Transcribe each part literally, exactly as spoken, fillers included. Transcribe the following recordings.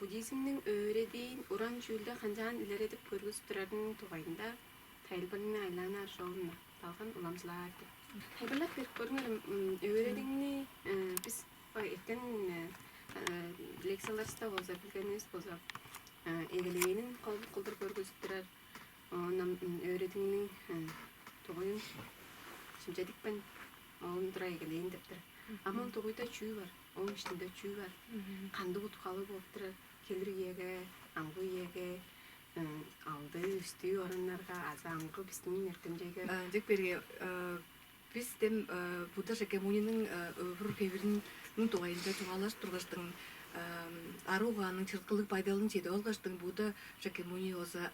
Буддизмниң өөредиин уран чүүлде канчаан илередип көргүзүп турарының дугайында тайылбырны Айлаана Аржооловна балган уламчылаар деп. Тайылбырлап берип көрүңерем, өөредиңни бис эртен лекцияларывыста болза, билгенивис болза, эгелээнин кол кылдыр көргүзүп турар. Оон ам өөредиңниң дугуйун шимчедипкен, оон тура эгелээн деп тур. Ам ол дугуйда чүү бар? Ооң иштинде чүү бар? Кандыг уткалыг болуп турар? Келир үеге, амгы үеге, алды, үстүү ораннарга азы амгы бистиң эртемчейге. Ынчык берге, бис дем Будда Шакьямуниниң өвүр-хевириниң дугайында чугаалажып тургаштың, арыг угаанның чырыткылыг байдалын чедип алгаштың, Будда Шакьямуни болза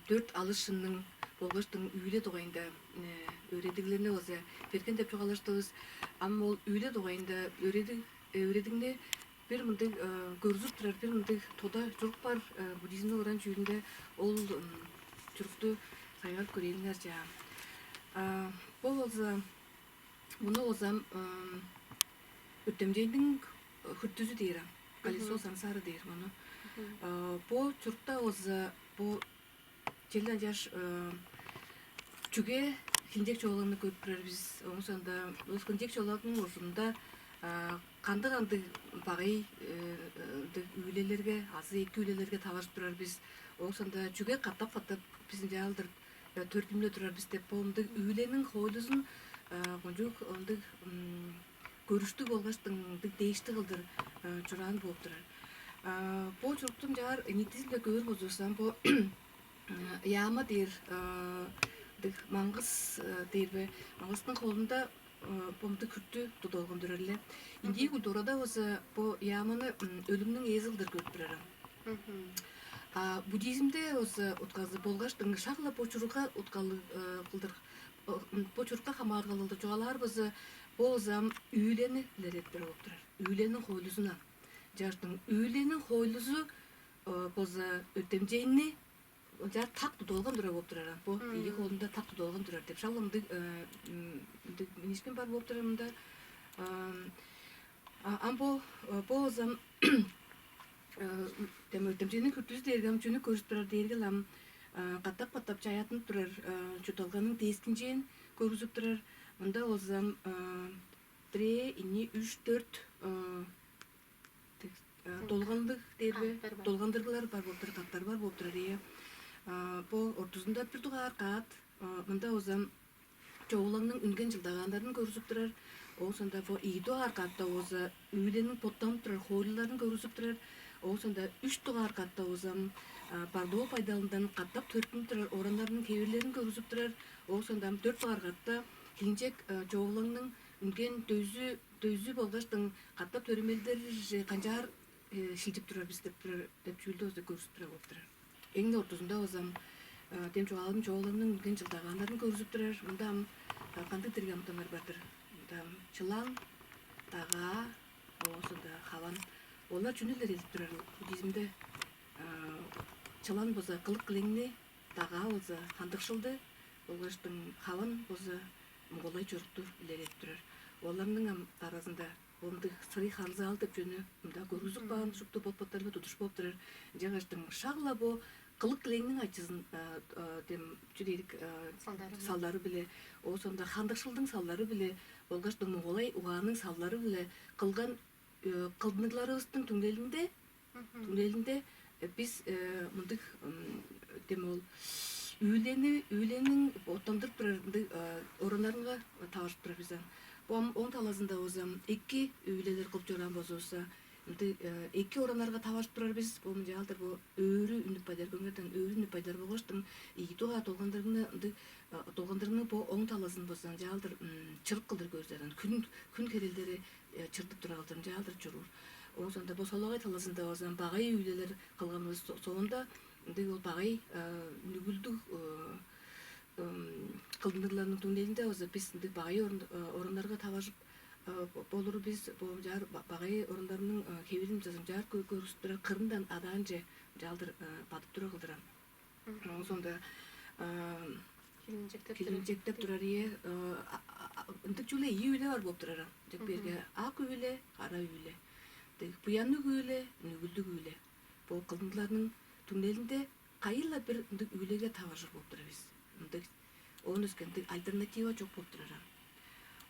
дөрт алыс шынның болгаштың үүле дугайында өөредиглерни болза берген деп чугаалаштывыс. Ам ол үүле дугайында өөредиг өөредигни бир мындыг көргүзүп турар, бир мындыг тода чурук бар буддизмниң уран чүүлүнде. Ол чурукту сайгарып көрээлиңер, чаа. Бо болза, муну болза өртемчейниң хүртүзү дээр ам, колесо сансары дээр муну. Бо чурукта болза, бо черле ынчаш чүге хинчек чоолалын көрүп турар бис. Ооң соонда ол хинчек чоолалдың ужунда кандыг-кандыг багай ындыг үүлелерге азы эки үүлелерге таваржып турар бис. Ооң соонда чүге катап-катап бис ынчаалдыр төрүттүнүп турар бис деп, бо ындыг үүлениң хоойлузун кончуг ындыг көрүштүг болгаш ындыг дээштиг кылдыр чураан болуп турар. Бо чурукту ынчаар ниитизинде көөр болзувусса, бо яма дээр ындыг маңгыс дээр бе, маңгыстың холунда бо мындыг хүртү тудуп алган турар эле. Индии культурада болза бо яманы өлүмнүң ээзи кылдыр көрүп турар. А буддизмде болза утказы болгаштың шак-ла бо чурукка уткалыг кылдыр, бо чурукка хамаарылгалыг кылдыр чугаалаар болза, бо болза үүлени илередип берип болуп турар. Үүлениң хоойлузундан. Чаштың үүлениң хоойлузу болза өртемчейни ынчаар так тудуп алган турар болуп турар. Бо ийи холунда так тудуп алган турар деп шак-ла мындыг мындыг минишкин бар болуп турар мында. Ам бо бо болза дем өртемчейниң хүртүзү дээрге ам чүнү көргүзүп турар дээрге, ам катап-катап чаяаттынып турар чуртталганың дескинчээн көргүзүп турар. Мында болза ам бирээ, ийи, үш, дөрт долгандыг дээр бе? Долгандырлар бар болуп турар, каттар бар болуп турар, ийе. Бо ортузунда бир дугаар каат, мында болза чоолаңның үнген чылдагааннарын көргүзүп турар. Ооң соонда бо ийи дугаар катта болза үүлениң боттанып турар хоойлуларын көргүзүп турар. Ооң соонда үш дугаар катта болза бардоо байдалындан катап төрүттүнүп турар ораннарның хевирлерин көргүзүп турар. Ооң соонда дөрт дугаар катта хилинчек чоолаңның үнген дөзү дөзү болгаштың катап төрүмелдерже канчаар шилчип турар бис деп турар деп чүүлдү болза көргүзүп турар болуп турар. Эң ортузунда болза дем чугаалаан чооларның үнген чылдагааннарын көргүзүп турар. Мында ам кандыг дириг амытаннар бар-дыр? Мында ам чылан, дагаа, оон соонда хаван. Олар чүнү илередип турар буддизмде? Чылан болза кылык килеңни, дагаа болза хандыкшылды, болгаштың хаван болза муңгулай чорукту илередип турар. Оларның ам аразында ындыг сырый харылзаал деп чүвени мында көргүзүп каан шупту бот-боттарынга тудуш болуп турар. Ынчангаштың шак-ла бо кылык килеңниң ачызын дем чү дээрик салдары-биле, ооң соонда хандыкшылдың салдары-биле, болгаштың муңгулай угаанның салдары-биле кылган кылдыныгларывыстың түңнелинде түңнелинде бис мындыг дем ол үүлени үүлениң боттандырып турар ындыг ораннарынга таваржып турар бис ам. Бо ам оң талазында болза эки үүлелер кылып чораан болзувусса, ындыг эки ораннарга таваржып турар бис. Бо мынчаалдыр бо өөрү үнүп кадар, көңерден өөрү үнүп кадар болгаштың ийи дугаар долгандырыгны ындыг долгандырыгның бо оң талазын болза ынчаалдыр чырык кылдыр көрүзер, күн күн херелдери чыртып турар кылдыр ынчаалдыр чоруур. Ооң соонда бо солагай талазында болза багай үүлелер кылганывыс соонда ындыг ол багай нүгүлдүг кылдыныгларның түңнелинде болза бис ындыг багай ораннарга таваржып болуру бис бо ынчаар багай ораннарның хевирин чазын чаар көргүзүп турар, кырындан адаанче ынчаалдыр бадып турар кылдыран. Оон соонда хилинчектеп турар, ие. Ындыг чүгле ийи үүле бар болуп турар. Ындыг берге ак үүле, кара үүле, ындыг буянныг үүле, нүгүлдүг үүле. Бо кылдыгларның түңнелинде кайыла бир ындыг үүлеге таваржыр болуп турар бис. Ындыг оон өскендиг альтернатива чок болуп турар.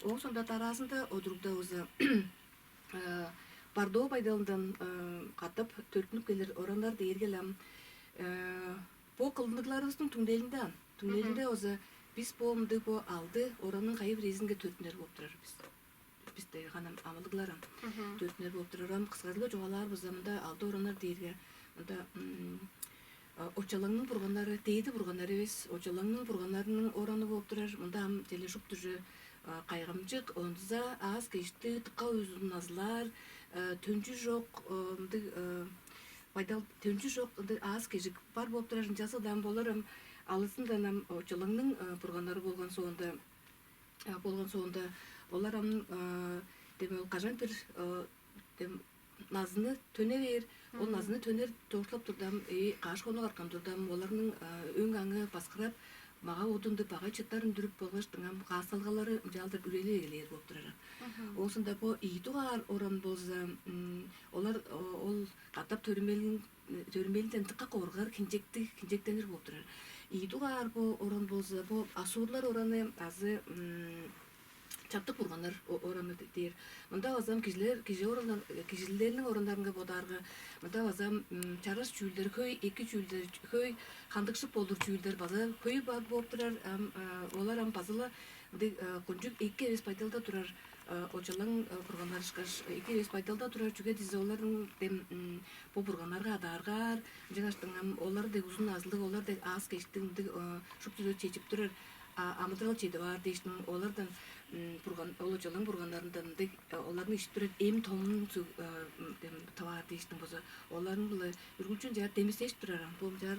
Оон соонда дараазында одуругда уза Бардоо байдалындан катап төрүттүнүп келир ораннар дээрге-ле ам бо кылдыгларывыстың түңнелинде ан түңнелинде уза бис бо мындыг бо алды оранның кайы бирээзинге төрүттүнер болуп турар бис. Бисте гана амылыглар ам төрүттүнер болуп турар. Ам кысказы-ла чугаалаар быза мында алды ораннар дээрге мында очалаңның бурганнары дээди бурганнар эвес, очалаңның бурганнарының ораны болуп турар. Мында ам чеже шуптужу кайгамчык, онза, аас-кежиктиг, дыка узун назылаар, төнчү чок ындыг байдал, төнчү чок ындыг аас-кежик бар болуп турар. Ынчалза-даа ам болар ам алызындан ам очалаңның бурганнары болган соонда болган соонда олар ам дем ол кажан бир дем назыны төне бээр. Ол назыны төнер доошлап турдам, каш хонук арткан турдам, оларның өң аңы баскырап, мага-бодунду багай чыттарын дүрүп болгаштың ам каасталгалары ынчаалдыр үрели эгелээр болуп турар. Оозунда бо ийи дугаар оран болза, олар ол катап төрүмелин төрүмелинден дыка коргар, хинчектиг, хинчектенир болуп турар. Ийи дугаар бо оран болза, бо асуурлар ораны азы чаптык бурганнар ораны дээр. Мында базам кижилер кижи ораннар кижилерниң ораннарынга бодаарга, мында базам чараш чүүлдер хөй, эки чүүлдер хөй, хандыкшып болур чүүлдер база хөй бар болуп турар. Ам олар ам базыла ындыг кончуг эки эвес байдалда турар. Очалаң бурганнар ышкаш эки эвес байдалда турар. Чүге дизе оларның дем бо бурганнарга адааргаар, ынчангаштың ам олар дег узун назылыг, олар дег аас-кежиктиг ындыг шуптузу чечип турар амыдырал чедип аар дээштиң, олардан бурган, ол очалаң бурганнарындан ындыг оларның ишип турар эм томун тываар дээштиң болза, оларның-биле үргүлчү ынчаар демисежип турар. Бо ынчаар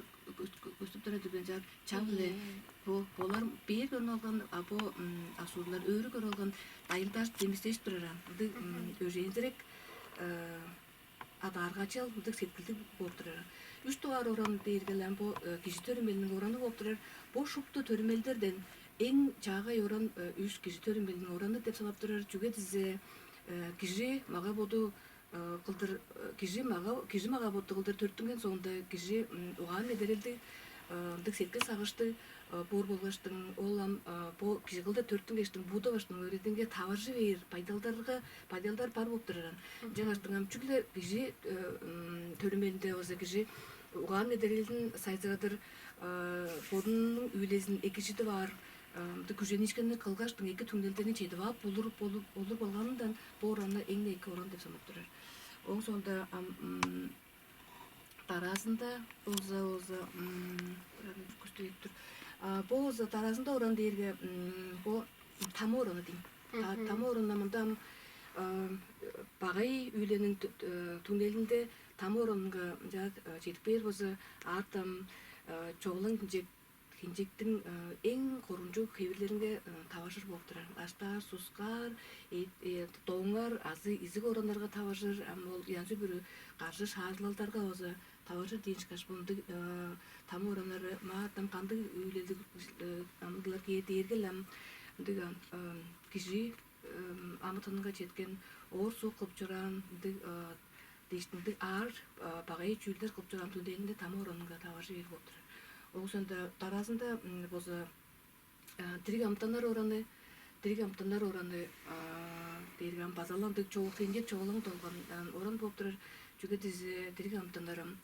көстүп турар дүрген чаар чаг-биле бо болар бээр көрүнүп алган, а бо асуурлар өрү көрүп алган дайылдаш демисежип турар. Ындыг өжээнзирек адааргачыл ындыг сеткилдиг болуп турар. Үш дугаар оран дээргелен бо кижи төрүмелиниң ораны болуп турар. Бо шупту төрүмелдерден эң чаагай оран үш кижи төрүмелиниң ораны деп санап турар. Чүге дизе кижи мага-боду кылдыр кижи мага кижи мага-боду кылдыр төрүттүнген соонда кижи угаан медерелдиг ындыг сеткил сагыштыг боор болгаштың, ол ам бо кижи кылдыр төрүттүнгештиң Будда башкының өөрединге таваржы бээр байдалдарга байдалдар бар болуп турар. Ынчангаштың ам чүгле кижи төрүмелинде болза кижи угаан медерелин сайзырадыр, бодунуң үүлезин экижидип аар, мындыг күжениишкинни кылгаштың эки түңнелдерни чедип ап болур болур болганындан бо оранны эң эки оран деп санап турар. Ооң соонда ам дараазында болза болза көстүп тур. Бо болза дараазында оран дээрге бо тама ораны дейм. Тама оранна мында ам багай үүлениң түңнелинде тама оранга ынчаар чедип бээр болза, аартам чогулаң хинчек хинчектиң эң коргунчуг хевирлеринге таваржыр болуп турар. Аштаар, сускаар, дооңар азы изиг ораннарга таваржыр, ам ол янзы-бүрү каржы шаарылалдарга база таваржыр дээш каш мындыг тама ораннары маартам кандыг үүлелдиг амыдылар кээр дээргел ам ындыг кижи амытанынга четкен оор суг кылып чораан ындыг дээштиндиг аар багай чүүлдер кылып чораан түнделинде тама оранынга таваржы бээр болуп турар. Ол сонда дараазында болза дириг амытаннар ораны, дириг амытаннар ораны дээрге ам базаландыг чогул хендек чогулаң долган оран болуп турар. Чүге дизе дириг амытаннар ам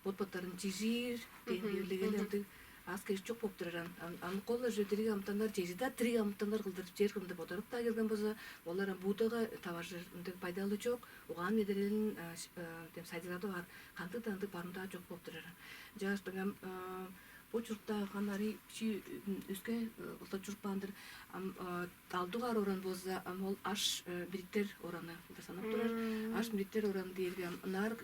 бот-боттарын чижир дээн хевирлиг эле ындыг аас-кежик чок болуп турар. Ам кол-ла чүве дириг амытаннар чежи-даа дириг амытаннар кылдыр чер кырында бодарып-даа келген болза, олар ам Буддага таваржыр ындыг байдалы чок, угаан медерелин дем сайзырадып аар кандыг-даа ындыг барымдаа чок болуп турар. Ынчааштың ам бо чуртта хан арый чи өске ылдап чуруп каан-дыр. Ам алды дугаар оран болза, ам ол аш бириктер ораны кылдыр санап турар. Аш бириктер ораны дээрге ам ынаар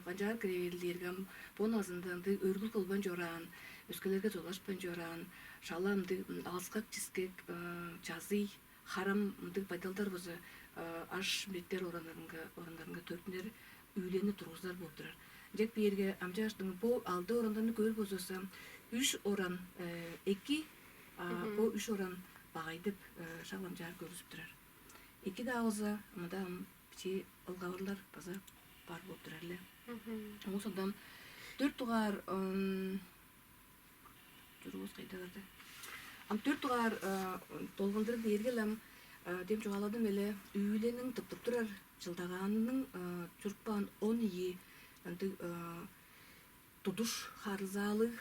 канчаар кире бээр дээрге ам бо назында ындыг өргүл кылбайн чораан, өскелерге долгашпайн чораан, шала ындыг алыскак чискек, чазый, харам ындыг байдалдар болза аш меттер ораннарынга ораннарынга төрүттүнер үүлени тургузар болуп турар. Ынчап биерге амчааштың бо алды ораннарны көөр болзувусса, үш оран эки, а бо үш оран багай деп шак ынчаар көргүзүп турар. Эки-даа болза, мында ам бичии ылгавырлар база бар болуп турар эле. Оон сондам дөрт дугаар чуруувус кайда барды? Ам дөрт дугаар долгандырыг дээрге-ле ам дем чугааладым эле, үүлениң тыптып турар чылдагаанының чуруп каан он ийи ындыг тудуш харылзаалыг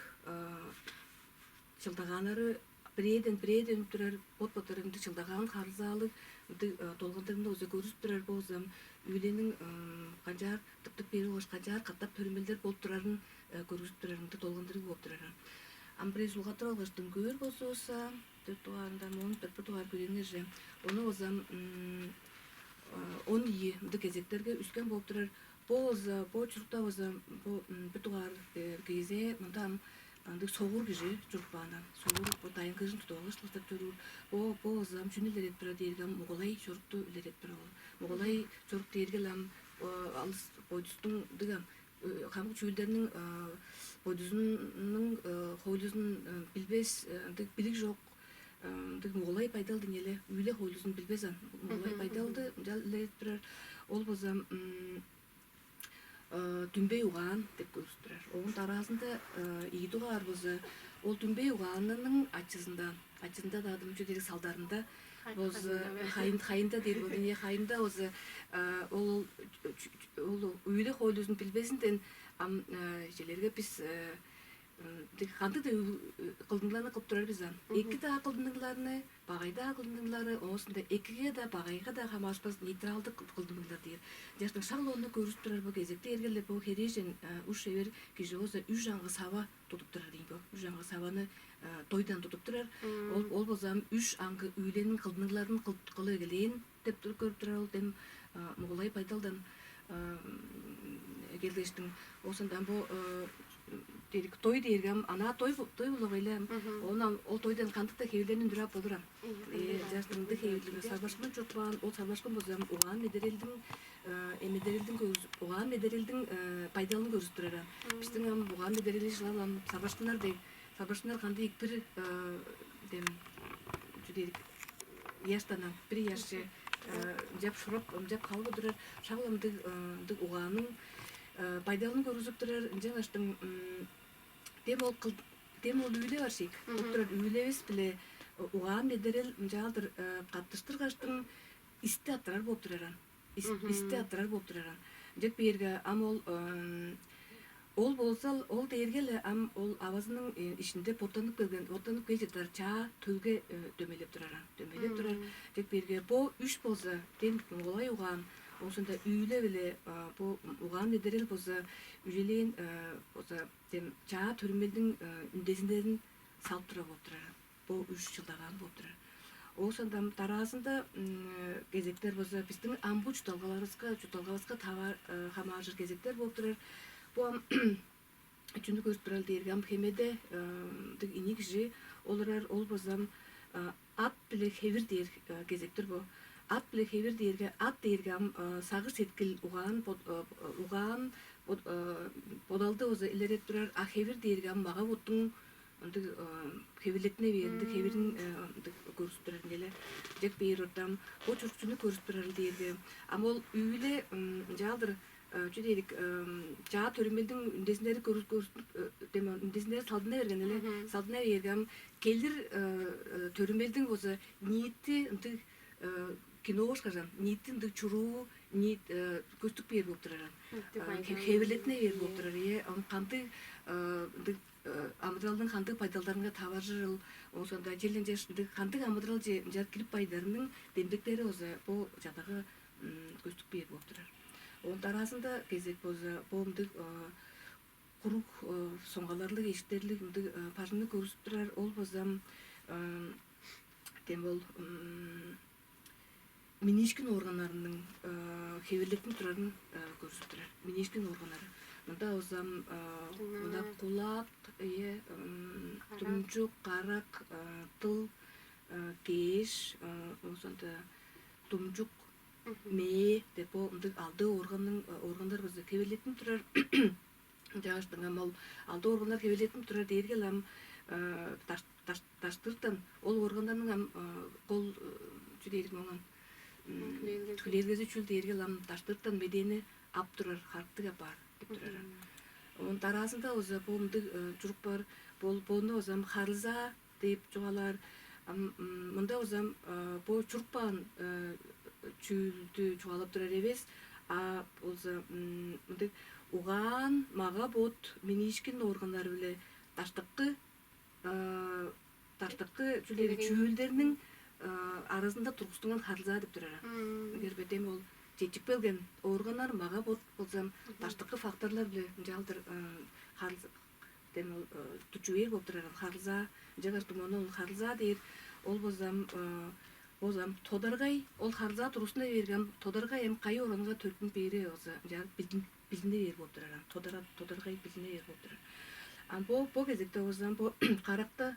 чылдагааннары бирээден бирээден турар, бот-боттары ындыг чылдагаан харылзаалыг ындыг долгандырыгны оза көрүзүп турар болза, үүлениң канчаар тыптып бээр болгаш канчаар катап төрүмелдер болуп турарын көргүзүп турар ындыг долгандырыг болуп турар. Ам бирээзи улгаттыр алгаштың көөр болзувусса, дөрт дугаарында моон дөрт бир дугаар көрүңерже, ону болза он ийи ындыг кезектерге үскен болуп турар. Бо болза, бо чурукта болза, бо бир дугаар кезээ мында ам ындыг согур кижи чуруп каан. Согур бо дайын кыжын тудуп алгаш кылдап чоруур. Бо бо болза ам чүнү илереп турар дээрге, ам мугалай чорукту илереп турар ол. Мугалай чорук дээрге ам алыс бойдустуң ындыг ам хамык чүүлдерниң бойдузунуң хоойлузун билбес ындыг билиг чок ындыг мугалай байдал деңнеле, үүле хоойлузун билбес ан мугалай байдалды ынчал илерип турар. Ол болза дүмбей угаан деп көрүп турар. Ооң дараазында ийи дугаар болза, ол дүмбей угаанының ачызында, ачызында-даа дымчу дег салдарында болза, хайында дээр болду, не хайында болза, ол ол үүле хоойлузун билбезинден ам челерге бис кандыг-даа кылдынгларны кылып турар бис ам. Эки-даа кылдынгларны, багай-даа кылдынглары, оозунда экиге-даа, багайга-даа хамаарышпас нейтралдык кылдынглар дээр. Жаштың шак ону көрүп турар бу кезекте эргеле бу херээжен уш эвер кижи болза үш аңгы сава тудуп турар дейн бу. Үш аңгы саваны дойдан тудуп турар. Ол ол болза ам үш аңгы үүлениң кылдынгларын кылып кылып эгелээн деп көрүп турар ол дем мугулай байдалдан келгештиң. Оозундан бу дээрик той дээрге ам анаа той той болгайле. Оон ол тойдан кандык-даа хевирлерин үндүр ап болур ам. Жаштыңды хевирлиги сарбашкындан чуртпаан, ол сарбашкын болза ам угаан медерелдиң медерелдиң угаан медерелдиң байдалын көрүзүп турар ам. Биздиң ам угаан медерели шылап ам сарбашкыннар дег, сарбашкыннар кандыг ийик бир дем чүдээрик ыяштан ам бир ыяшче ынчап шурап ынчап халып удурар шак ындыг ындыг угаанның байдалын көргүзүп турар. Ынчангаштың дем ол кыл дем ол үүле бар шик. Оттурар үүлевис биле угаан медерел ынчаалдыр каттыштыргаштың исти аттырар болуп турар ан. Исти аттырар болуп турар ан. Ынчап бээрге ам ол ол болза ол дээрге-ле ам ол авазының ишинде боттанып келген, боттанып кел чыдар чаа төлге дөмейлеп турар ан. Дөмейлеп турар. Ынчап бээрге бо үш болза дем муңгулай угаан, оозунда үүле биле бо угаан медерел болза үжелээн болза дем чаа төрүмелдиң үндезиндерин салып турар болуп турар. Бо үш чылдагаан болуп турар. Оозундан дараазында кезектер болза биздиң ам бу чуртталгаларывыска, чуртталгавыска хамааржыр кезектер болуп турар. Бу ам чүнү көрүп турар дээрге ам хемеде ындыг ийи кижи олурар, ол болза ам ат биле хевир дээр кезектер бо. Ат биле хевир дээрге ат дээрге ам сагыш сеткил угаан угаан бодалды болза илереп турар, а хевир дээрге ам мага боттуң ындыг хевирлетине бээр, ындыг хевирин ындыг көрүзүп турар эле. Дек бээр ортам бо чурукчуну көрүзүп турар дээрге ам ол үүле ынчаалдыр чү дээрик чаа төрүмелдиң үндезиндери көрүп көрүп дем үндезиндери салдына берген эле. Салдына бээрге ам келир төрүмелдиң болза ниити ындыг киношка жан ниити ындыг чуруу ниит көстүк бээр болуп турар ан. Хевирлетине бээр болуп турар. Ие, ам кандыг ындыг амыдыралдың кандыг байдалдарынга таваржырыл, оозунда челленчеш ындыг кандыг амыдырал же ынчаар кирип байдырының демдектери болза бу чадага көстүк бээр болуп турар. Оон дараазында кезек болза бу ындыг куруг соңгаларлыг эшиктерлиг ындыг бажыңны көргүзүп турар. Ол болза дем ол миниишкин органнарының хевирлеттинип турарын көргүзүп турар. Миниишкин органнары мында озам мында кулак, ие, думчук, карак, тыл, кээш, озанда думчук, Мээ деп бо ындыг алды органның органдар база хевелеттинип турар. Ынчангаштың ам ол алды органнар хевелеттинип турар дээрге-ле ам даштыртан ол органнарның ам кол чү дээрил моңан хүлээлгези чүл дээрге-ле ам даштыртан медээни ап турар, харыктыг апаар деп турар. Оон дараазында оза бо мындыг чурук бар, бо бону озам харылзаа деп чугаалаар. Мында озам бо чурук баан чүүлдү чугаалап турар эвес, а болза мындыг угаан, мага-бот, миниишкин органнары-биле даштыкы даштыкы чүүлдерниң аразында тургустунган харылзаа деп турар. Эгер бедем ол четчип келген органнар, мага-бот болзам, даштыкы факторлар-биле ынчаалдыр харылза дем ол тучу бээр болуп турар харылзаа. Ынчангаш ону ол харылзаа дээр, ол болзам болзам тодаргай, ол харылзаа тургустуна бээрге ам тодаргай ам кайы оранга төрүттүнүп бээри болза ынчаар билдине бээр болуп турар. Тодаргай билдине бээр болуп турар. Ам бо бо кезекте болзам бо каракта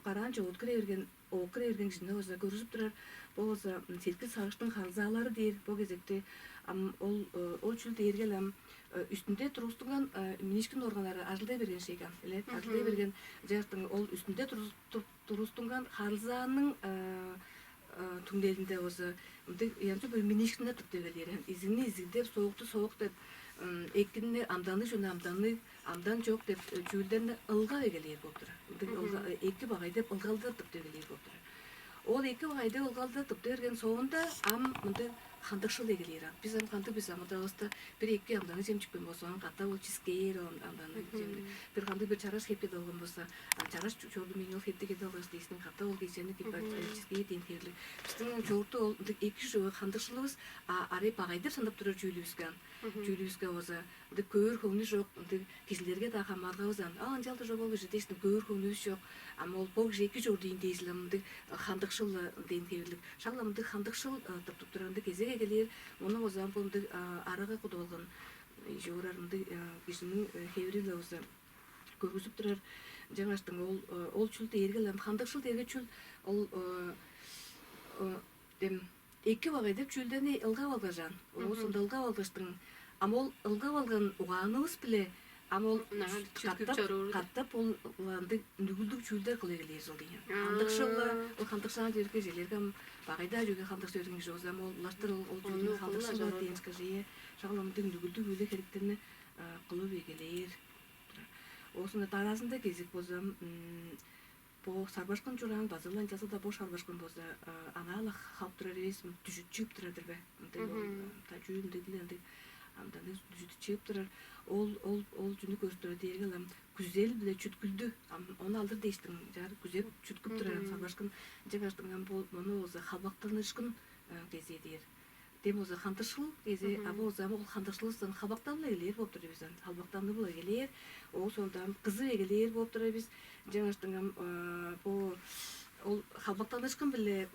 караан чогут кире берген оок кире берген кижини болза көргүзүп турар. Бо болза сеткил сагыштың харылзаалары дээр бо кезекте. Ам ол ол чүл дээргел ам үстүнде тургустунган минишкин органнары ажылдай берген шег ам эле ажылдай берген жаартың ол үстүнде тургустунган харылзааның түңнелинде болза мындыг янчы бир минишкинде туруп эгелээр. Изигни изиг деп, соокту соок деп, экинни амданныг чүнү амданныг, амдан чок деп чүүлдерни ылгап эгелээр болуп турар. Ындыг эки багай деп ылгалдыр туруп эгелээр болуп турар. Ол эки багай деп ылгалдыр туруп берген соонда ам мындыг хандыкшыл эгелээр ам. Биз ам кандыг биз амыдыралывыста бир эки амданныг чем чипкен болза, оон катап ол чискээр ол амданныг чемни. Бир кандыг бир чараш хепти болгон болза, чараш чорду мени ол хепти кеде алгаш дейсиң, катап ол кечени кип чискээр дейн хевирлиг. Биздин чогурту ол ындыг эки чүве хандыкшылывыс, а арай багай деп санап турар чүүлүбүскө ан. Чүүлүбүскө болза ындыг көөр хөңнү жок, ындыг кижилерге-даа хамааргавыс ан. А ынчалдыр жок ол кижи дээштин көөр хөңнүбүс жок. Ам ол бо кижи эки чор дейн дээжил ам ындыг хандыкшыл дейн хевирлиг. Шак ла мындыг хандыкшыл тыптып турар ындыг кезек эгелээр. Ону болза ам бо ындыг арага кудуп алган чуурар ындыг кижиниң хевири-ле болза көргүзүп турар. Ынчангаштың ол ол чүл дээрге ам хандыкшыл дээрге чүл ол дем эки багай деп чүүлдерни ылгап алгажаан. Оозунда ылгап алгаштың ам ол ылгап алган угаанывыс-биле ам ол катап катап ол ындыг нүгүлдүг чүүлдер кыла эгелээр ол деген. Хандыкшыл-ла ол хандыкшаан чүве кежелерге ам багайдаа чүвеге хандыкшыл берген кижи болза ам ол улаштыр ол чүүлдү хандыкшыл-ла дээн кижи шак ындыг нүгүлдүг үүле херектерни кылып эгелээр. Оозунда дараазында кезек болза бо сарбашкын чураан база-ла ынчалза-даа бо сарбашкын болза анаа-ла халып турар эвес, дүжүт чыып турар-дыр бе? Ындыг ол чүүл ындыг-биле ындыг амданныг дүжүт чыып турар. Ол ол ол чүнү көрүп турар дээрге ам күзел биле чүткүлдү ам ону алдыр дээштиң чаар күзеп чүткүп турар сарбашкын. Ынча каштың ам бо мону болза халбактанышкын кезээ дээр. Дем болза хандыршыл кезээ, а бо болза ол хандыршылывыстан халбактанып эгелээр болуп тур бис ан. Халбактанып эгелээр, оон соонда ам кызып эгелээр болуп тур бис. Ынчангаштың ам бо ол халбактанышкын биле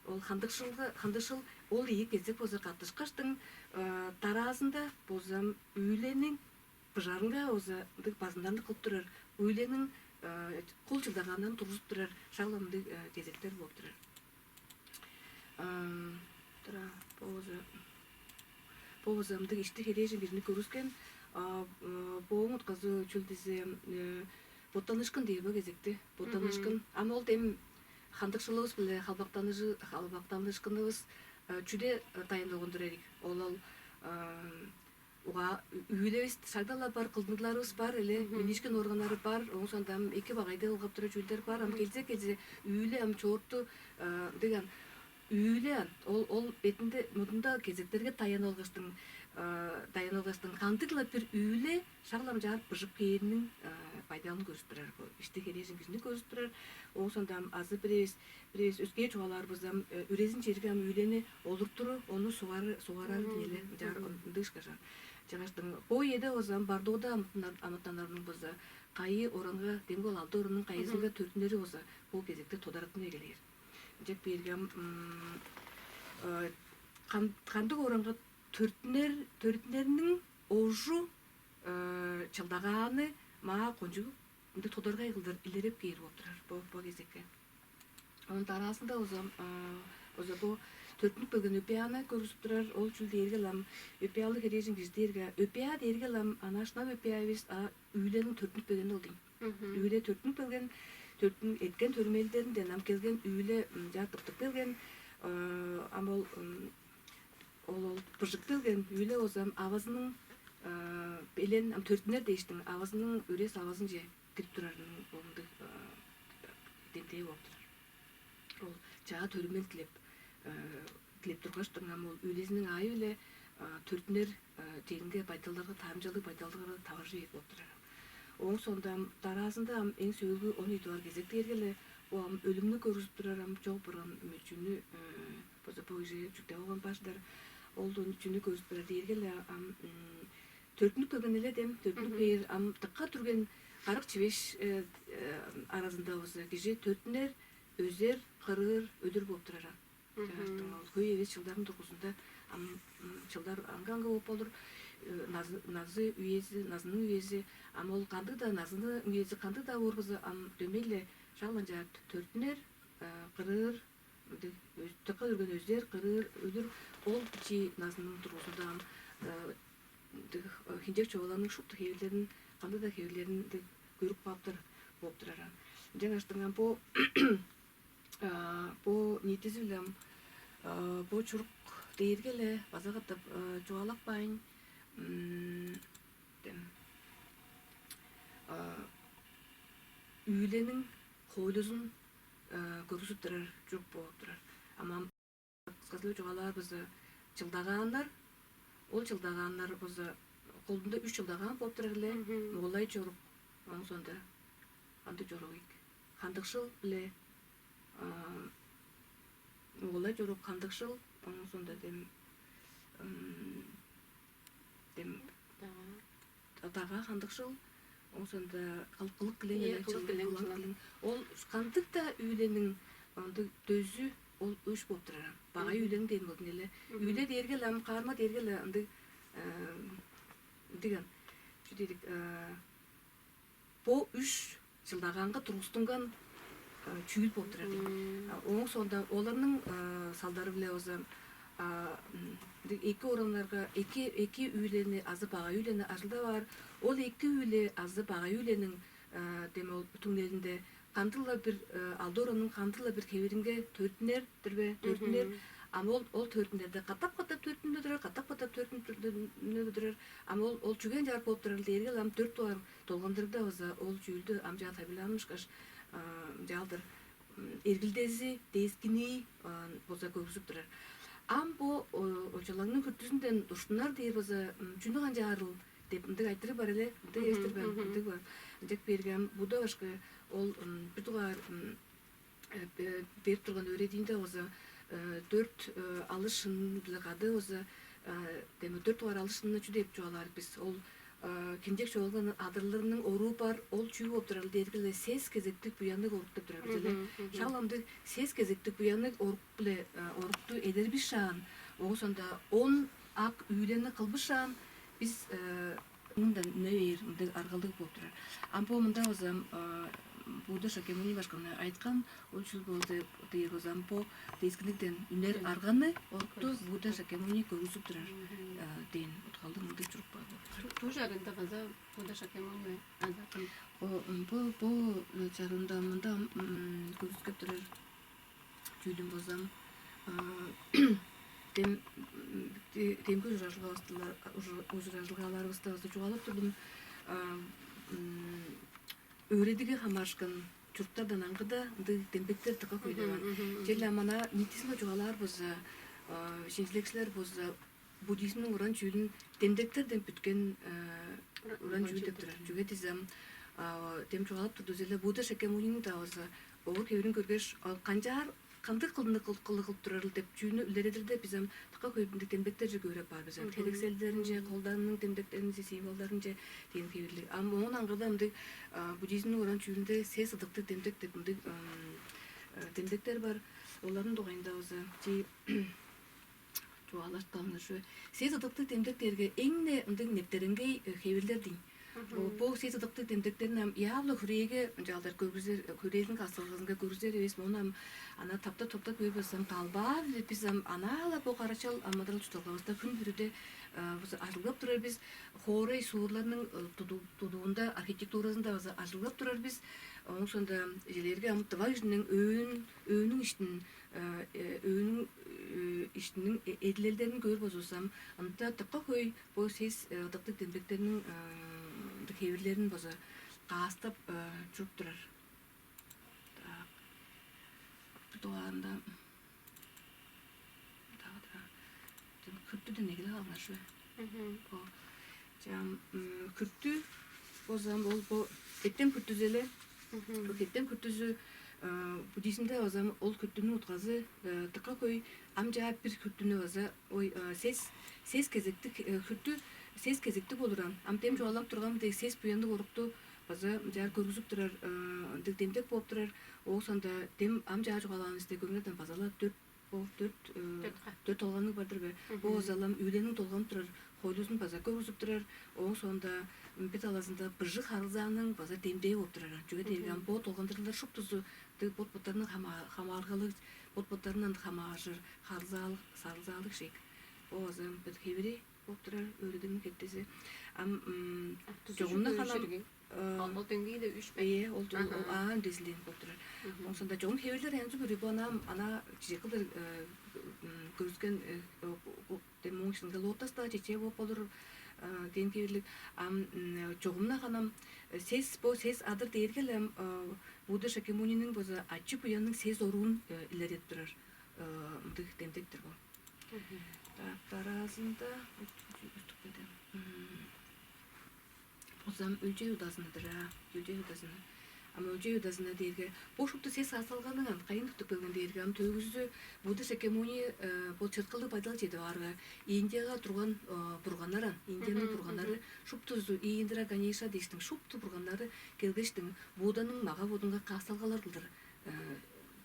ол хандыкшылга хандыкшыл ол ийи кезек болза каттышкаштың дараазында болзам үүлениң быжарынга болза ындыг базымдарлыг кылып турар, үүлениң кол чылдагаандан турузуп турар шак ындыг кезектер болуп турар. Тура бо болза бо болза ындыг ишти херээжен кижини көргүскен. Бооң утказы чүл дизе боттанышкын дээр бо кезекти. Боттанышкын ам ол дем хандыкшылывыс биле халбактаныжы халбактанышкынывыс чүде дайын болгон турар ийик. Ол ол уга үүлевис шагда-ла бар, кылдыгларывыс бар, эле минишкен органнары бар, оон сондам эки багайда ылгап турар чүүлдер бар. Ам келзе келзе үүле ам чоорту дег ам үүле ам ол ол бетинде мурнунда кезектерге даян алгаштың даян алгаштың кандыг-ла бир үүле шак-ла ам чаар быжып кээриниң байдалын көрүстүрер бу ишти херээжин кижини көрүстүрер. Оон сондам азы бирээвис бирээвис өскээ чугаалаарбызам үрезин черге ам үүлени олуртуру ону сугары сугарары диеле чаар ындыг ышкажан. Чыгаштың бо үеде болза бардоодо амытаннарның болза кайы оранга демги ол алды оранның кайызынга төрүннери болза бул кезекте тодаратыны эгелээр. Ынчап бээрге кандыг оранга төрүннер төрүннерниң ожу чылдагааны маа кончуг ындыг тодаргай кылдыр илереп кээр болуп турар бо бо кезекке. Оон дараазында болза болза бу төрүттүнүп келген өпеяны көргүзүп турар. Ол чүл дээрге ам өпеялыг херээжен кижи дээрге, өпея дээрге ам анаа шынап өпея эвес, а үүлениң төрүттүнүп келгени ол дейн. Үүле төрүттүнүп келген, төрүттүн эткен төрүмелдеринден ам келген үүле, ынчаар тыптып келген, ам ол, ол, ол быжып келген үүле болза ам авазының белен ам төрүттүнер дээштиң авазының өрес авазынче кирип турарының ол ындыг демдээ болуп турар. Ол чаа төрүмел дилеп, дилеп тургаштың ам ол үүлезиниң аайы-биле төрүттүнер черинге байдалдарга, таарымчалыг байдалдарга таваржы бээр болуп турар. Ооң соонда ам дараазында ам эң сөөлгү он ийи дугаар кезек дээрге-ле бо ам өлүмнү көргүзүп турар, ам чок бурган мөчүүнү база бо кижи чүктеп алган бажыдар. Ол чүнү көргүзүп турар дээрге-ле ам төрүттүнүп келген эле дем төрүттүнүп кээр ам дыка дүрген карак чивеш аразында болза кижи төрүттүнер, өзер, кырыыр, өлүр болуп турар ам. Чаартың ол хөй эвес чылдардың дургузунда ам чылдар аңгы-аңгы болуп болур. Назы, назы үези, назының үези, ам ол кандыг-даа назының үези кандыг-даа боор болза ам дөмей-ле шак ынчаар төрүттүнер, кырыыр, ындыг дыка дүрген өзер, кырыыр, өлүр. Ол бичии назының дургузунда ам ындыг хинчек чугааларның шупту хевирлерин, кандыг-даа хевирлерин ындыг көрүп кааптар болуп турар ам. Ынчангаштың ам бо бо ниитизи-биле ам бо чурук дээрге-ле база катап чугаалап каайн, дем үүлениң хоойлузун көргүзүп турар чурук болуп турар. Ам ам кысказы-биле чугаалаар база чылдагааннар, ол чылдагааннар база колдунда үч чылдагаан болуп турар эле. Мугулай чорук, ооң соонда кандыг чорук ийик? Кандыкшыл биле мугулай чорук, кандыкшыл, ооң соонда дем дем дагаа, кандыкшыл, ооң соонда кылык килең. Ийе, кылык килең, кылык килең. Ол кандыг-даа үүлениң ындыг дөзү ол үш болуп турар. Багай үүлениң дээн болдун эле. Үүле дээрге-ле ам каарма дээрге-ле ындыг ындыг ам чү дээрик, бо үш чылдагаанга тургустунган чүүл болуп турар дейн. Ооң соонда оларның салдары-биле база эки ораннарга эки эки үүлени азы багай үүлени ажылдап аар. Ол эки үүле азы багай үүлениң дем ол түңнелинде кандыла бир алды оранның кандыла бир хевиринге төрүттүнер-дир бе, төрүттүнер. Ам ол ол төрүттүнерде катап-катап төрүттүнүп турар, катап-катап төрүттүнүп турар. Ам ол ол чүге ынчаар болуп турар дээрге, ам дөрт дугаар долгандырыгда база ол чүүлдү ам чаа табилаан ышкаш, ынчаалдыр эргилдези, дээскинии база көргүзүп турар. Ам бо очулаңның хүртүзүнден душтунар дээр база чүнү канчаарыл деп ындыг айтырыг бар эле, ындыг эстер бар, ындыг бар. Ынчак берген Будда башкы ол бир дугаар берип турган өөредиинде база дөрт алыс шын-биле кады база деми дөрт дугаар алыс шынны чү деп чугаалаар бис? Ол хинчек чоолган адырларның оруу бар, ол чүү болуп турар дээрге-ле сес кезектиг буянныг орук деп турар бис эле. Шак ындыг сес кезектиг буянныг орук-биле орукту эдербишаан, оон соонда он ак үүлени кылбышаан, бис мындан үне бээр мындыг аргалыг болуп турар. Ам бо мында база Будда Шакьямуни башканы айткан, ол чүл болду дээр база ам бо дескинигден үнер арганы орукту Будда Шакьямуни көргүзүп турар дээн уткалдыг мындыг чурук бар болуп турар. Туу чарыында база Будда Шакьямуни ада кым? О, бо бо чарыында мында көргүзүп турар чүүлүм база дем демги ужуражылгаларыбызда база чугаалап турдум. Өөредиге хамаарышкан чуруктардан аңгыда ындыг демдектер дыка хөй деп ан. Чели амана ниитизинге чугаалаар база шинчилекчилер база буддизмниң уран чүүлүн демдектер деп бүткен уран чүүл деп турар. Чүге дизем дем чугаалап турдувус эле Будда Шакьямуниниң-даа база овур хевирин көргеш, ол канчаар кандыг кылдыны кылып турарыл деп чүүнү үлередирде бизем дыка хөй мындыг демдектерже көөреп баар бизем. Херекселдеринче, колдарының демдектеринче, символдарынче деген хевирлиг. Ам оон аңгыда мындыг буддизмниң уран чүүлүнде сес ыдыктыг демдек деп мындыг демдектер бар. Оларның дугайында база чи чугаалашканыңар чүве. Сес ыдыктыг демдектерге эң-не ындыг нептереңгей хевирлер дейн. Бо сес ыдыктыг демдектерин ам яавла хүрээге ынчалдыр көргүзер, хүрээлиң каасталгазынга көргүзер эвес, мону ам ана таптап-таптап көөр болзам, калбаар деп бис ам анаа-ла бо карачал амыдырал чуртталгавыста хүн бүрүде база ажыглап турар бис. Хоорай суурларның тудуунда, архитектуразында база ажыглап турар бис. Ооң соонда жилерге ам тыва кижиниң өөн өөнүң иштин өөнүң иштиниң эдилелдерин көөр болзувусам, ында дыка хөй бо сес ыдыктыг демдектерниң ындыг хевирлерин база каастап чуруп турар. Так. Бир дугаарында дагы-даа хүртүден эгелеп алыңар чүве. Бо чам хүртү болзам, ол бо хеттем хүртүзү эле. Бо хеттем хүртүзү буддизмде база ол хүртүнүң утказы дыка хөй. Ам чаа бир хүртүнү база ой сес сес кезектик хүртү сес кезектик болур ам. Ам дем чугаалап турган дег сес буянныг орукту база мынчаар көргүзүп турар ындыг демдек болуп турар. Ооң соонда дем ам чаа чугаалаан исте көңүрден база-ла дөрт бо дөрт дөрт толганныг бар-дыр бе? Бо база-ла ам үүлениң толганып турар хойлузун база көргүзүп турар. Ооң соонда бир талазында быжыг харылзааның база демдээ болуп турар. Чүге дээрге ам бо долгандырлар шуптузу дыг бот-боттарының хамааргалыг, бот-боттарынан хамааржыр харылзаалыг, сарылзаалыг шек. Бо база бир хевири болуп турар өөредигиниң хептези. Ам чогумна ханам Ол деңгээлде үш бе? Ээ, ол ол аа үндезилден болуп турар. Ошонда чогум хевирлер янзы бүрү бо ана ана чижек кылдыр көрүскен демоң ишинге лотос-даа чечээ болуп болур. Дээн хевирлик ам чогумна ханам сес бо сес адыр дээрге-ле ам Будда Шакьямуниниң база ачы буянның сес оруун илередип турар ындыг демдектир бо. Так, дараазында үстүп кеде. Бузам өлчей удазында-дыр аа, өлчей удазында. Ам өлчей удазында дээрге бо шупту сес аасталганыңан кайын туттуп келген дээрге ам төгүзү Будда Шакьямуни бо чырткылыг байдал чедип аарга Индияга турган бурганнаран, Индияның бурганнары шуптузу Индра Ганеша дээштиң шупту бурганнары келгештиң Будданың мага бодунга каасталгалар кылдыр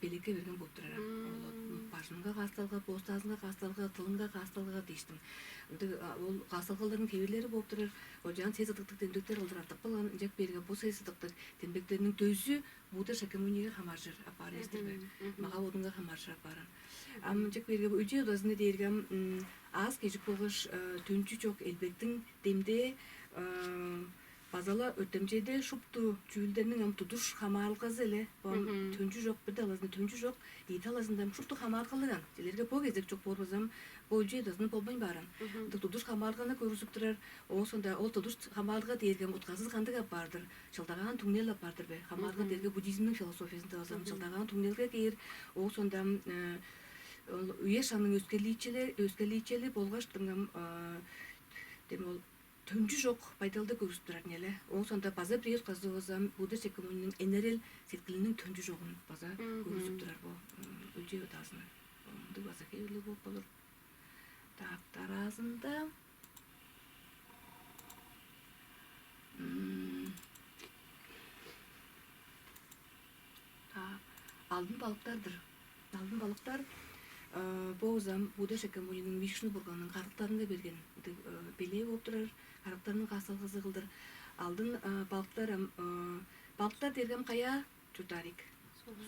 белекке берген болуп турар. Ол бажыңга каасталга, боостаазынга каасталга, тылынга каасталга дээштиң. Ындыг ол каасталгаларның хевирлери болуп турар. Ол жаан сес ыдыктыг демдектер кылдыр артып калган. Ынчак берге бу сес ыдыктыг демдектерниң дөзү Будда Шакьямуниге хамааржыр апаар эстер бе? Мага бодунга хамааржыр апааран. Ам ынчак берге бо үжээ удазында дээрге ам аас кежик болгаш төнчү чок элбектиң демдээ база-ла өртемчейде шупту чүүлдерниң ам тудуш хамаарылгазы эле. Бо ам төнчү чок, бир талазында төнчү чок, ийи талазында ам шупту хамаарылгалыг ам. Силерге бо кезек чок боор база ам бо үлчү ыдазын болбайн баар ам. Ындыг тудуш хамаарылганы көргүзүп турар. Ооң соонда ол тудуш хамаарылга дээрге ам утказы кандыг апаар-дыр? Чылдагаан түңнел апаар-дыр бе? Хамаарылга дээрге буддизмниң философиясында база ам чылдагаан түңнелге кээр. Ооң соонда ам ол үе шагның өскелиичели, өскелиичели болгаштың ам дем ол төнчү чок байдалды көргүзүп турар неле. Ооң соонда база бирээзи кызывызам Будда Шакьямуниниң энерел сеткилиниң төнчү чогун база көргүзүп турар бо үлче ыдаазын. Ындыг база хевирлиг болуп болур. Так, дараазында м, а, алдын балыктар-дыр. Алдын балыктар бо узам Будда Шакьямуниниң Вишну бурганның карыктарынга берген ындыг белээ болуп турар, карыктарының каасталгазы кылдыр. Алдын балыктар ам балыктар дээрге ам каяа чурттаар ийик?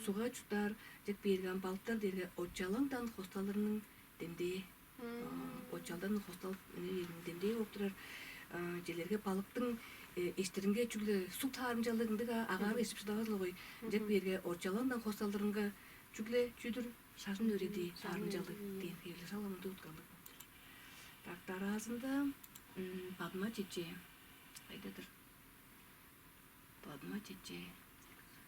Суга чурттаар. Чек бээрге ам балыктар дээрге отчалаңдан хосталырының демдээ. Отчалдан хостал демдээ болуп турар. Челерге балыктың эштеринге чүгле суг таарымчалыг ындыг агаар эшип шыдавас-ла гой. Ынчап кээрге отчаландан хосталдырынга чүгле чүдүр шажын өрүдү таарымчалыг дээн хевле шаламында уткалыг болуп турар. Так, дараазында бадма чечээ кайдадыр? Бадма чечээ.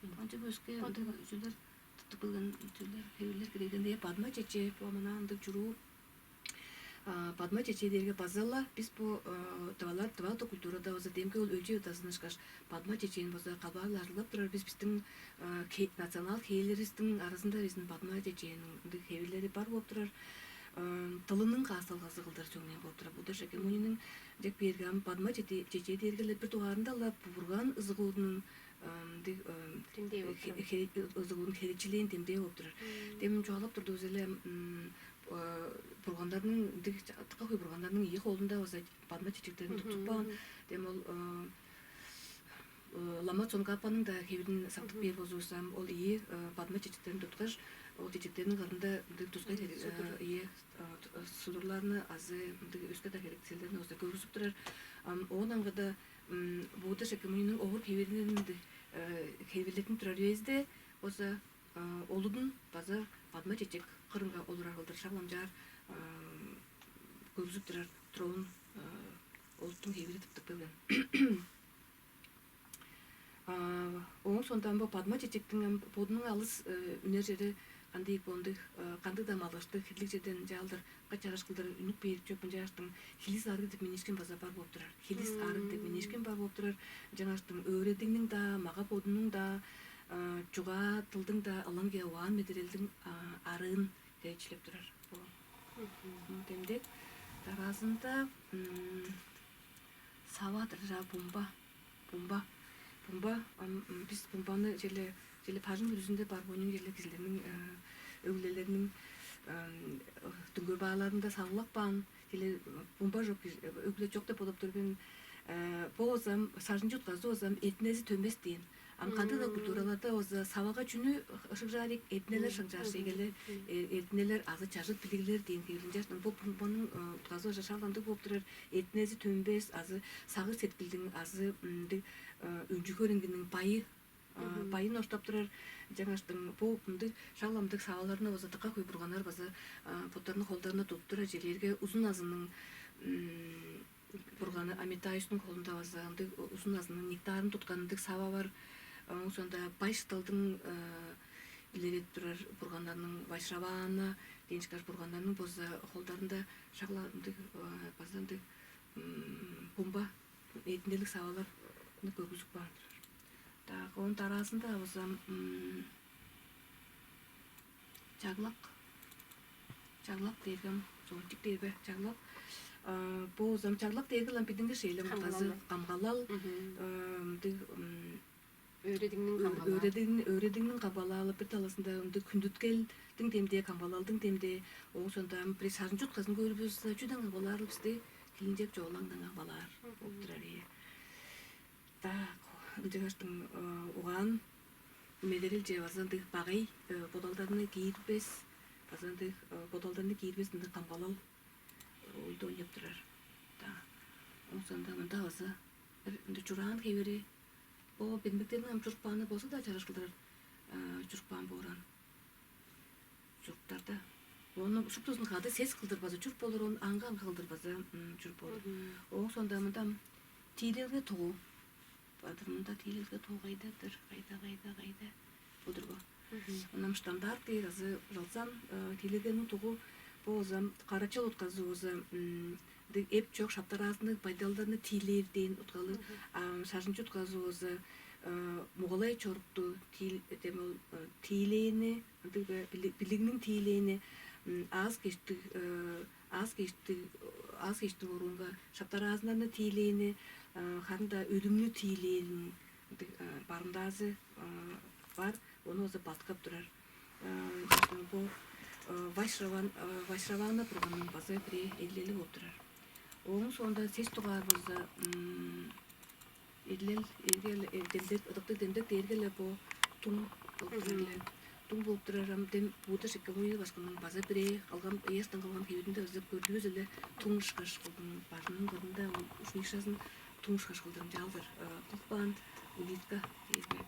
Ынча көске ындыг үзүлер тыттып келген үзүлер хевлер кирегенде бадма чечээ бо мына ындыг чуруу. Бадма чечээ дээрге база-ла бис бу тывалар тывалдык культурада база демги ол өжү ыдазын ышкаш бадма чечээн база калбаарларлап турар бис биздин национал хээлеривистиң аразында биздин бадма чечээниң ындыг хевирлери бар болуп турар. Тылының каасталгазы кылдыр сөңнээн болуп турар. Будда Шакьямуниниң жек биерге ам бадма чечээ дээрге-ле бир дугаарында-ла бурган ызыгуунун ындыг ызыгуун херечилээн демдээ болуп турар. Дем чугаалап турдувус эле бурганнарның ындыг тыка хөй бурганнарның ийи холунда база бадма чечектерин тутуп каан. Дем ол Лама Цонгапаның-даа хевирин сактып бээр болзувусса, ол ийи падма чечектерин туткаш, ол чечектерниң кырында мындыг тускай, ийи судурларны азы мындыг өске-даа херекселдерни болза көргүзүп турар. Оон аңгыда Будда Шакьямуниниң овур-хевирлерин, хевирлеттинип турар үезинде болза, олудун база падма чечек кырынга олурар кылдыр шак ынчаар көргүзүп турар троон, олуттуң хевири тыптып келген. Ооң соонда бо падма чечектиң бодунуң алыс үнер чери кандыг ийик, бондуг кандыг-даа малгыштыг хирлиг черден ынчалдыр кач чараш кылдыр үнүп бээр чоп, ынчааштың хилис арыг деп миннишкен база бар болуп турар. Хилис арыг деп миннишкен бар болуп турар. Ынчангаштың өөредигниң-даа, мага-бодунуң-даа, чугаа-дылдың-даа, ылаңгыя угаан-медерелдиң арыын херечилеп турар бо демдек. Дараазында сава-дыр, бумба. Бумба. Бумба, ам бис бумбаны черле, черле бажың бүрүзүнде бар, буйнуң черле кижилерниң өг-бүлелериниң дүңгүр бааларында савылап каан. Черле бумба чок өг-бүле чок деп бодап тур мен. Бо болза ам, шажынчы утказы болза ам, эртинези төнмес дээн. Ам кандыг-даа культураларда болза савага чүнү шыгжаар ийик? Эртинелер шыгжаар ийик эле. Эртинелер азы чажыт билиглер дээн хевирлиг. Ынчаштың бо бумбаның утказы болза шак ындыг болуп турар. Эртинези төнмес, азы сагыш-сеткилдиң, азы мындыг өнчү-хөреңгиниң байы, байын оштап турар. Ынчангаштың бо мындыг шак ындыг саваларны база дыка хөй бурганнар база боттарының холдарында тудуп турар. Чижээлээрге, узун назынның бурганы Амитаевичтиң холунда база ындыг узун назынның нектарын туткан ындыг сава бар. Ооң соонда бай шыдалдың илередип турар бурганнарның, Вайшравана дээн ышкаш бурганнарның база холдарында шак-ла ындыг, база ындыг бумба, эртинелиг саваларны көргүзүп каан турар. Так, оон дараазында база чаглак. Чаглак дээрге ам зонтик дээр бе? Чаглак. Бо узам чаглак дээрге ам билдингир шээлем, камгалал. Камгалал. Мындыг өөредигниң камгалаалы. Өөредигниң, өөредигниң камгалаалы, бир талазында ындыг хүндүткелдиң демдээ, камгалалдың демдээ. Ооң соонда ам бир шажынчы утказын көөр бис, чүден камгалаар бисти? Хилинчек чоолаңдан камгалаар болуп турар, ийе. Так, ынчангаштың угаан-медерелче база ындыг багай бодалдарны киирбес, база ындыг бодалдарны киирбес ындыг камгалал оолду ойнап турар. Так, ооң соонда мында база бир ындыг чураан хевири, бо бедмектерниң ам чуруп кааны болза-даа, чараш кылдыр чуруп каан боор аан. Чуруптарда. Ону шуптузун кады сес кылдыр база чуруп болур, ону аңгы-аңгы кылдыр база чуруп болур. Ооң соонда мында тиилелге тугу бар-дыр. Мында тиилелге тугу кайда-дыр? Кайда, кайда, кайда? Бо-дур бо. Ону ам штандарт дээр азы жалзан тиилелгениң тугу. Бо болза карачал утказы болза ындыг эп чок шаптараазындыг байдалдарны тиилээр дээн уткалыг. А шажынчы утказы болза мугалай чорукту тиил-, дем ол тиилээни, ындыг бе, билиг-, билигниң тиилээни, аас-кежиктиг, аас-кежиктиг, аас-кежиктиг оруунга шаптараазыннарны тиилээни, харын-даа өлүмнү тиилээн ындыг барымдаазы бар, ону база бадыткап турар. Бо Вайшраван-, Вайшравана бурганның база бирээ эглели болуп турар. Ооң соонда сес дугаар болза эглел, эргел, э, демдек, ыдыктыг демдек дээрге-ле бо туң болуп турар-ла. Туң болуп турар, ам дем Будда Шакьямуни башкының база бирээ кылган, ыяштан кылган хевиринде ызып көрдүвүс-ле, туң ышкаш кылдың, бажының кырында ол уш ниишазын туң ышкаш кылдыр ынчалдыр кылып каан, улитка дээрге.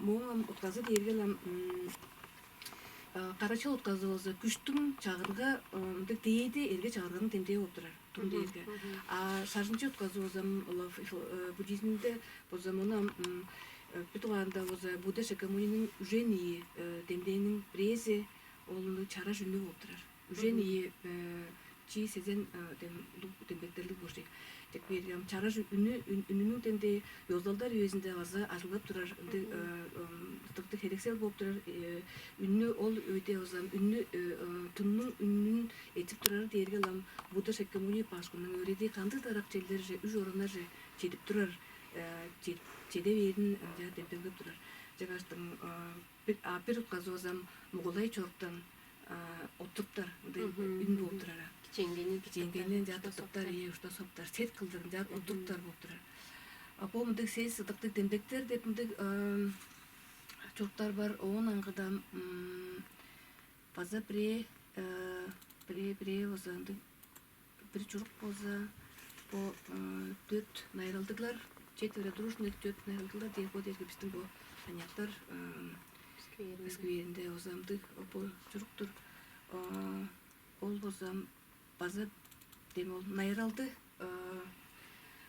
Мооң ам утказы дээрге-ле ам карачал утказы болза күштүң чагырга, ындыг дээди эрге-чагырганың демдээ болуп турар. Туң дээрге. А шажынчы утказы болза ам, ол буддизмде болза, муну ам бир дугаарында болза Будда Шакьямуниниң үжен ийи демдээниң бирээзи, ол ындыг чараш үнү болуп турар. Үжен ийи, чии сезен дем, улуг демдектерлиг болуш ийик. Дег бээрге ам чараш үнү, үн-, үнүнүң демдээ ёзулалдар үезинде база ажыглап турар, ындыг ыдыктыг херексел болуп турар. Үннү ол өйде болза ам, үннү, туңнуң үнүн этип турары дээрге-ле ам Будда Шакьямуни башкының өөредии кандыг-даа ырак черлерже, үш ораннарже чедип турар, чеде бээрин ынчаар демдеглеп турар. Ынчангаштың бир, а бир утказы болза ам мугалай чоруктан оттуруптар, ындыг үн болуп турар. Кичээнгейни, кичээнгейни ынчаар тыртыптар, ийе, ушта соптар, сет кылдыр ынчаар оттуруптар болуп турар. А бо мындыг сес ыдыктыг демдектер деп мындыг чуруктар бар. Оон аңгыда база бирээ бирээ бирээ болза ындыг бир чурук болза, бо дөрт найыралдыглар, четверо дружных, дөрт найыралдыглар дээр, бо дээрге бистиң бо аныяктар скверинде болза ындыг бо чурук-тур. Ол болза база дем ол найыралды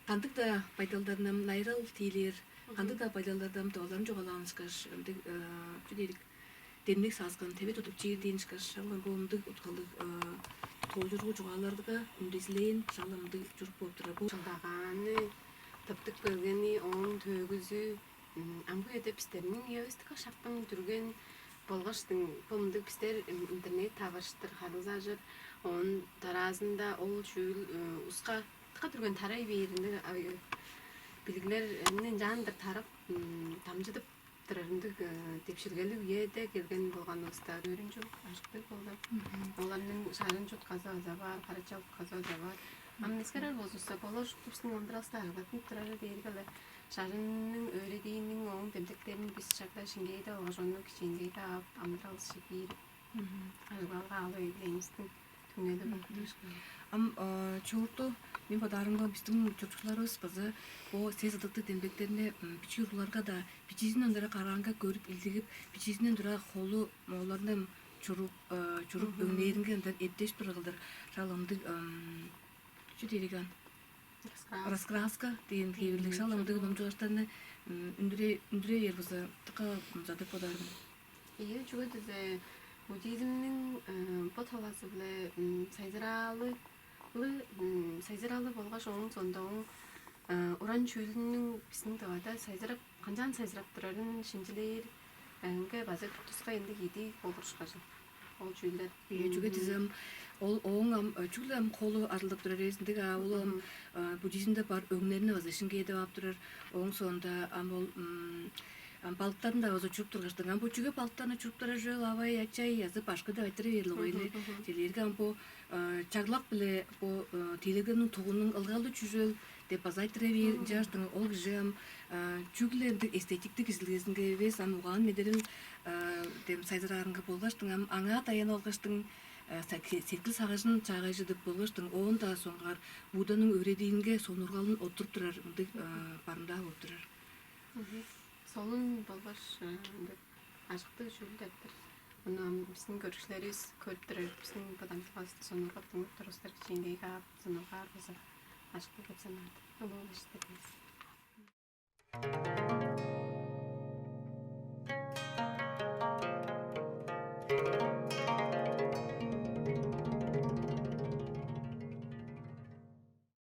кандыг-даа байдалдардан найырал тиилээр, кандыг-даа байдалдардан тываларын чугаалаан ышкаш ындыг чү дээрик демнек сааскан тебе тудуп чиир дээн ышкаш, шак ындыг уткалыг тоожургу чугааларга үндезилээн шак ындыг чурук болуп турар. Бо чылдагааны, тыптып келгени, ооң төөгүзү амгы үеде бистерниң үевистиң шактан дүрген болгаштың, бо мындыг бистер интернет таварыштыр харылзажыр, оон дараазында ол чүүл уска тыка дүрген тарай бээринде билиглер эмнен чаандыр тарап дамчыдып турар ындыг депширгелиг үеде келген болганывыста өөрүнчүг ажыктыг болду. Оларның шажын чутказы база бар, карачал утказы база бар. Ам эскерер болзувусса, болор шупту бистиң амыдыралывыста ажыглаттынып турары дээрге-ле шажынның өөредииниң ооң демдектерин бис шагда шиңгээдип алгаш, ону кичээнгейге ап, амыдыралывысче киирип, ажыглалга алып эгелээривистиң түңнели бо. Ам чуурту мен бодаарымга бистиң чурукчуларывыс база бо сес ыдыктыг демдектерни бичии уругларга-даа бичиизинден тура караанга көрүп илдигип, бичиизинден тура холу оларны чуруп чуруп өңнээринге ындан эптеш турар кылдыр. Шак ындыг чү дээриг аан, раскраска дээн хевирлиг шак ындыг номчугаштарны үндүрээр база дыка мынча деп бодаар мен. Ийе, чүге дизе буддизмниң бо талазы-биле сайзыраалы, сайзыраалы болгаш ооң сондооң уран чүүлүнүң бистиң Тывада сайзырап, канчаан сайзырап турарын шинчилээринге база тускай ындыг идиг болур ышкажыл ол чүүлдер. Ийе, чүге дизе ам ол ооң ам чүгле ам холу арылдап турар эвес ындыг аа, ол ам буддизмде бар өңнерни база шиңгээдип ап турар. Ооң соонда ам ол ам балыктарын-даа база чуруп тургаштың, ам бо чүге балыктарны чуруп турар чүвел, авай, ачай, азы башкы деп айтыра бээр-ле койли. Чижээлээрге ам бо чаглак-биле бо тиилелгениң тугунуң ылгалы чүжел деп база айтыра бээр. Ынчааштың ол кижи ам чүгле ындыг эстетиктиг кижизидилгезинге эвес, ам угаан-медерел дем сайзыраарынга болгаштың, ам аңаа даянып алгаштың сеткил-сагыжын чаагайжыдып болгаштың, оон-даа соңгаар Будданың өөредиинге сонуургалын оттуруп турар ындыг барымдаа болуп турар. Солун болгаш ындыг ажыктыг чүүл-дүр. Ону ам бистиң көрүкчүлеривис көрүп турар, бистиң бо дамчыдылгавысты сонуургап, дыңнап турар улустар кичээнгейге ап, сонуургаар болза, ажыктыг деп санаар-дыр. Ам ону эшиттирдивис.